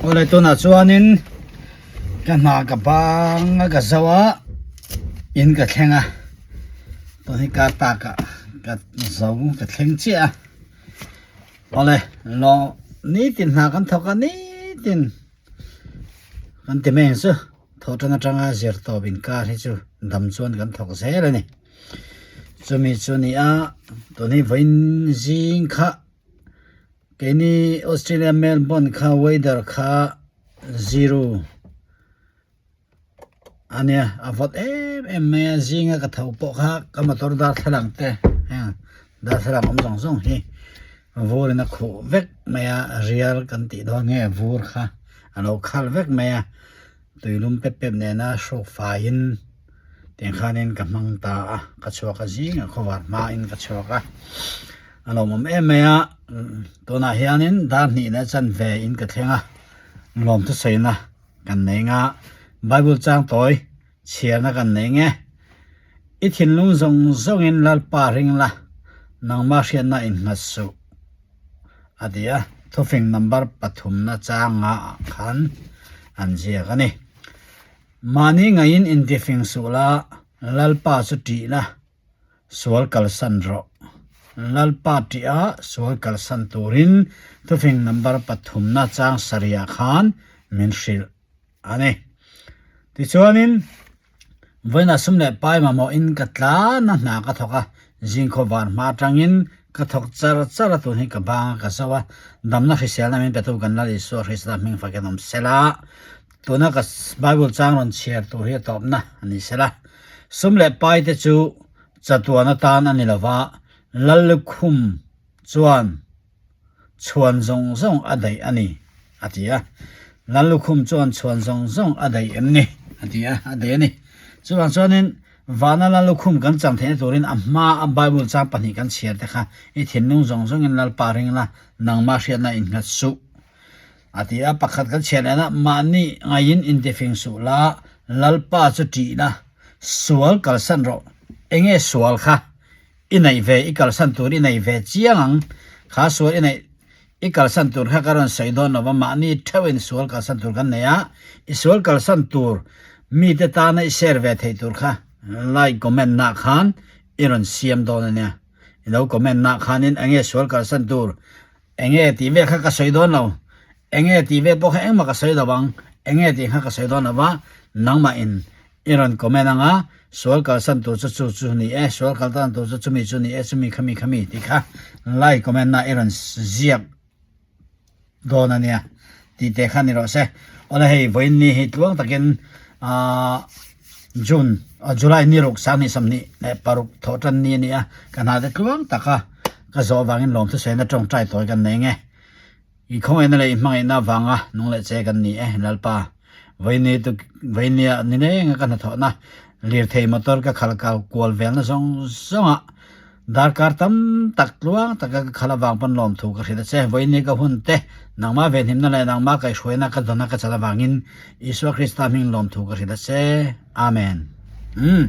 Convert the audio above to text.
Awle tunah chuanin ka hna ka bang a ka zo a in ka thleng a tun hi car park ah ka zo ka thleng chiah a awle lawng nitin hna kan thawk a nitin kan ti mai ang chu thawh tan atanga zir tawp inkar hi chu dam chuan kan thawk zel a ni chumi chu a ni a tun hi vawiin zing kha. Keini Australia Melbourne kha weather kha zero a nia a vawt em em mai a zinga ka tho pawh kha ka motor darthlalang te heng darthlalang awm zawng zawng hi vur in a khuh vek mai a rial kan tih dawn nge vur kha a lo khal vek mai a tuilum pep pep nena hrawk faiin. Tiang khanin ka hmang ta a, ka chhuak a zingah khawvar hmain ka chhuak a, a lawmawm em mai a, tunah hianin dar hnih leh chanve in ka thleng a, lawm thusawiina kan nei nga, Bible chang tawi chhiarna kan nei nge, I thinlung zawng zawngin Lalpa ring la, nangmah hriatna innghat suh a ti a, thufing number pathumna changa ah khan an ziak a ni. Mahni ngaiin intifing suh la, Lalpa chu ṭih la, sual kalsan rawh. Lalpa ṭih a, sual kalsan turin thufing number pathumna chang sarihah khan min hrilh a ni. Tichuanin, vawiinah sum leh pai mamawhin ka tlan a, hna ka thawk a, zingkhaw var hma atangin ka thawk char char a, tun hi ka bang a, ka zo a, damna hriselna min petu kan Lal Isua Krista hming fakin awm sela. Tuna ka Bible chang rawn chhiar tur hi a tawpna a ni sela. Sum leh pai te chu chatuan atan a ni lova, Lallukhum chuan chhuan zawng zawng a daih a ni, a ti a. Lallukhum chuan chhuan zawng zawng a daih em ni? a ti a, a daih a ni. Chuvang chuanin vana Lallukhum kan chang theihna turin a hma a Bible chang pahnih kan chhiar te kha i thinlung zawng zawngin Lalpa ring la, nangmah hriatna innghat suh. A ti a, pakhat kan chhiat lehna mahni ngaiin intifing suh la, Lalpa chu ṭih la, sual kalsan rawh. Enge sual kha i neih ve, i kalsan tur i nei ve chiang ang, kha sual i neih i kalsan tur kha ka rawn sawi dawn lo va, mahni theuhin sual kalsan tur kan nei a, i sual kalsan tur mite tana i share ve theih tur kha like comment nah khan i rawn siam dawn a nia. I lo comment nah khanin enge sual kalsan tur Enge tih vel kha ka sawi dawn lo, enge tih vel pawh kha engmah ka sawi lo ang, enge tih kha ka sawi dawn lo va, nangmah in i rawn comment ang a, sual kalsan tur chu chu chu ni e, sual kaltan tur chu chumi chu ni e, chumi khami khami tih kha like comment na i rawn ziak dawn a nia tih te kha ni rawh se. Awle hei vawiin ni hi tluang takin aah June July ni ruk 20 26 thawh tan ni a ni a, ka hna te tluang tak a. Ka zawh avangin lawmthu sawiin a tawngtai tawi kan nei nge. I khawngaihna leh i hmangaihna avanga nung leh che kan ni e, Lalpa. Vawiini tu vawiinia ni lenga ka hnathawhna lirthei motor ka khal kal kual velna zawng zawngah darkar tam tak tluang taka ka khal avang pawn lawmthu ka hrilh a che. Vawiini ka hun te nangmah venhimna leh nangmah kaihhruaina ka dawna ka chan avangin Isua Krista hming lawmthu ka hrilh a che. Amen. Umm.